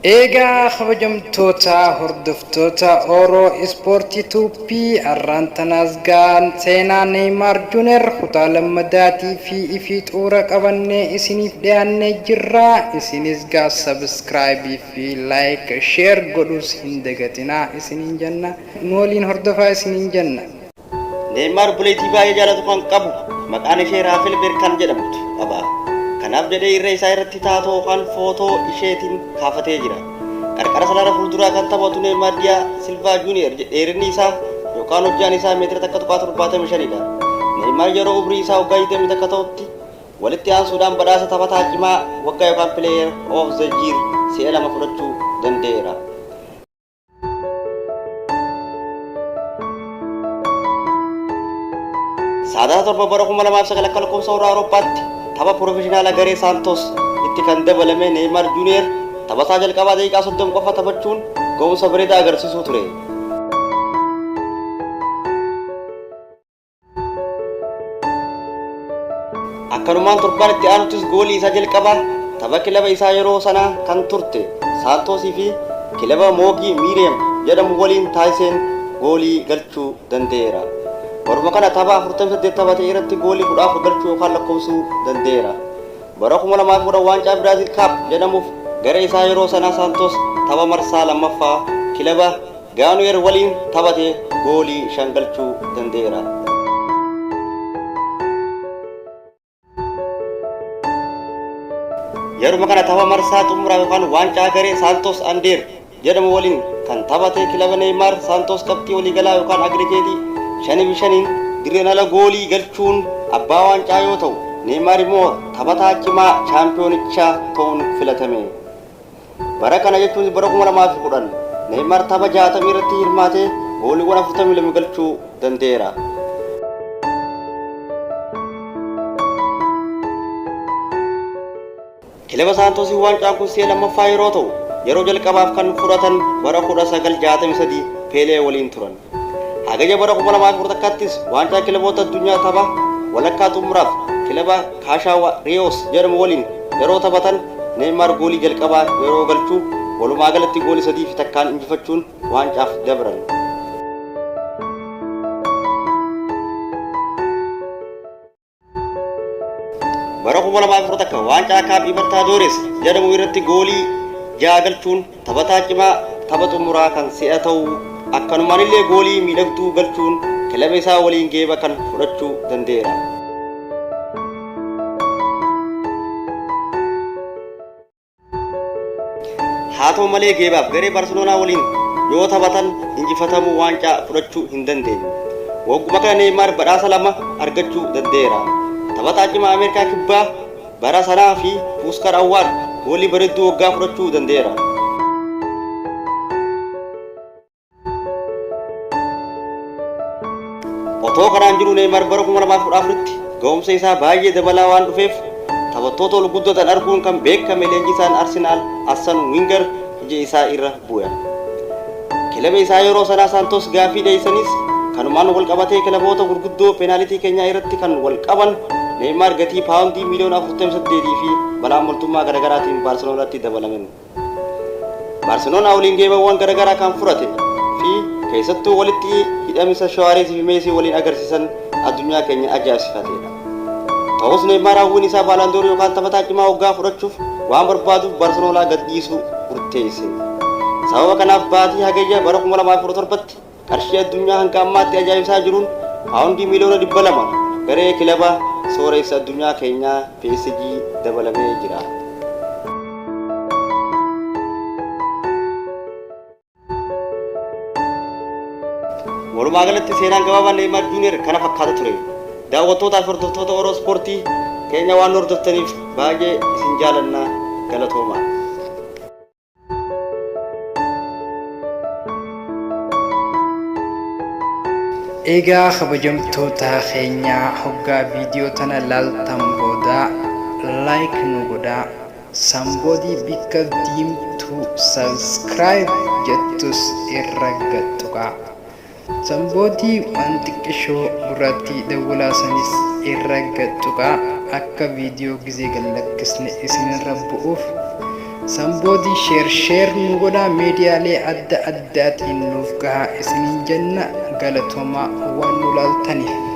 Eegaa kabajamtoota hordoftoota Oro Ispoortii Tuuppii, arraan tanaas gaan seenaa Neeymaar Juuner kutaa lammadaatii fi ifii xuura qabannee isiniif dhiyaannee jirra. Isinis gaa subscribe fi like share godhuus hin dagatinaa isiniin jenna. Nu waliin hordofaa isiniin jenna. Neeymaar obboleettii baay'ee jaalatu kan qabu maqaan ishee Raafel Berkaan jedhamtu qaba. Kanaaf jedhee irra isaa irratti taatoo yookaan footoo isheetiin kaafatee jira. Qarqara sarara fuulduraa kan taphatu Neeymaar Diyaa Silvaa Juuniyer dheerinni isaa yookaan hojjaan isaa meetira 1.75 dha. Neeymaar yeroo umrii isaa waggaa 21 ta'utti walitti aansuudhaan badhaasa taphataa cimaa waggaa yookaan Player of the Year si'a lama fudhachuu danda'eera. Sadaasa 7 bara 2009 akka lakkoofsa warra Awurooppaatti tapha piroofeshinaala garee Saantos itti kan dabalame Neeymaar Juuniyer taphasaa jalqabaa daqiiqaa 30 qofa taphachuun ga'umsa bareedaa agarsiisuu ture. Akkanumaan torbaan itti aanuttis goolii isaa jalqabaa tapha kilaba isaa yeroo sanaa kan turte Saantoosii fi kilaba Moogii Miireem jedhamu waliin taasiseen goolii galchuu danda'eera. Baruma kana tapha 48 taphate irratti goolii 14 galchuu yookaan lakkoofsuu danda'eera. Bara 2010 waancaa Biraazil Kaap jedhamuuf garee isaa yeroo sanaa Saantoos tapha marsaa lammaffaa kilaba Gaanuyer waliin taphate goolii 5 galchuu danda'eera. Yeruma kana tapha marsaa xumuraa yookaan waancaa garee Saantos Andeer jedhamu waliin kan taphate kilaba Neeymaar Saantos qabxii waliigalaa yookaan agrigeetii 5 fi 5n dirreen ala goolii galchuun abbaa waancaa yoo ta'u, Neeymaar immoo taphataa cimaa chaampiyoonichaa ta'uun filatame. Bara kana jechuunis bara 2010 Neeymaar tapha 60 irratti hirmaatee gooliiwwan 42 galchuu danda'eera. Kilaba Saantoosiin waancaan kun si'a lammaffaa yeroo ta'u, yeroo jalqabaaf kan fudhatan bara 1963 Peelee waliin turan. Hagayya bara 2011ttis waancaa kilaboota addunyaa tapha walakkaa xumuraaf kilaba Kaashaawa Riyoos jedhamu waliin yeroo taphatan Neeymaar goolii jalqabaa yeroo galchu walumaagalatti goolii 3 fi takkaan injifachuun waancaaf dabran. Bara 2011 waancaa Kaap Ibartaadoores jedhamu irratti goolii 6 galchuun taphataa cimaa tapha xumuraa kan si'a ta'u akkanumaanillee goolii miidhagduu galchuun kilaba isaa waliin geeba kan fudhachuu danda'eera. Haa ta'u malee geebaaf garee Baarseloonaa waliin yoo taphatan injifatamuu waancaa fudhachuu hin dandeenye. Wagguma kana Neeymaar badhaasa lama argachuu danda'eera. Taphataa cimaa Ameerikaa Kibbaa bara sanaa fi Puuskar Awwaard goolii bareedduu waggaa fudhachuu danda'eera. Otoo kanaan jiruu Neeymaar bara 2014tti ga'umsa isaa baay'ee dabalaa waan dhufeef taphattoota ol guddatan arguun kan beekame leenjisaan Arsenaal Arsan Winger ija isaa irra bu'e. Kilaba isaa yeroo sanaa Saantos gaaffii dhiyeessanis kanumaan wal qabatee kilaboota gurguddoo peenaalitii keenyaa irratti kan wal qaban Neeymaar gatii paawundii miiliyoona 48 fi balaa maltummaa garaagaraatiin Baarseloonatti dabalaman. Baarseloonaa waliin geebawwan garagaraa kan fudhate fi keessattuu walitti hidhamisa Shuwaareez fi Meesii waliin agarsiisan addunyaa keenya ajaa'ibsifateedha. Ta'us Neeymaar hawwiin isaa Baalaandoorii yookaan taphataa cimaa waggaa fudhachuuf waan barbaaduuf Baarseloonaa gad dhiisuu murteesse. Sababa kanaaf baatii Hagayya bara 2017tti qarshii addunyaa hanga ammaatti ajaa'ibsaa jiruun paawundii miiliyoona 200 garee kilaba sooreessa addunyaa keenyaa PSG dabalamee jira. Walumaa galatti seenaan gabaabaan Neeymaar Juuniyer kana fakkaata ture. Daawwattootaa fi hordoftoota Oro Ispoortii keenya waan nu hordoftaniif baay'ee isin jaalanna, galatoomaa. Egaa kabajamtoota keenya, hoggaa viidiyoo tana laaltan booda like nu godhaa. Sanboodii bikka diimtuu subscribe jettus irra gad tuqaa. Sanboodii waan xiqqishoo gurraattii dawwalaa sanis irra gad tuqaa, akka viidiyoo gizee gad lakkisne isinirra bu'uuf. San boodi share share nu godhaa, miidiyaalee adda addaatiin nuuf gahaa isiniin jenna. Galatoomaa waan nu laaltaniif.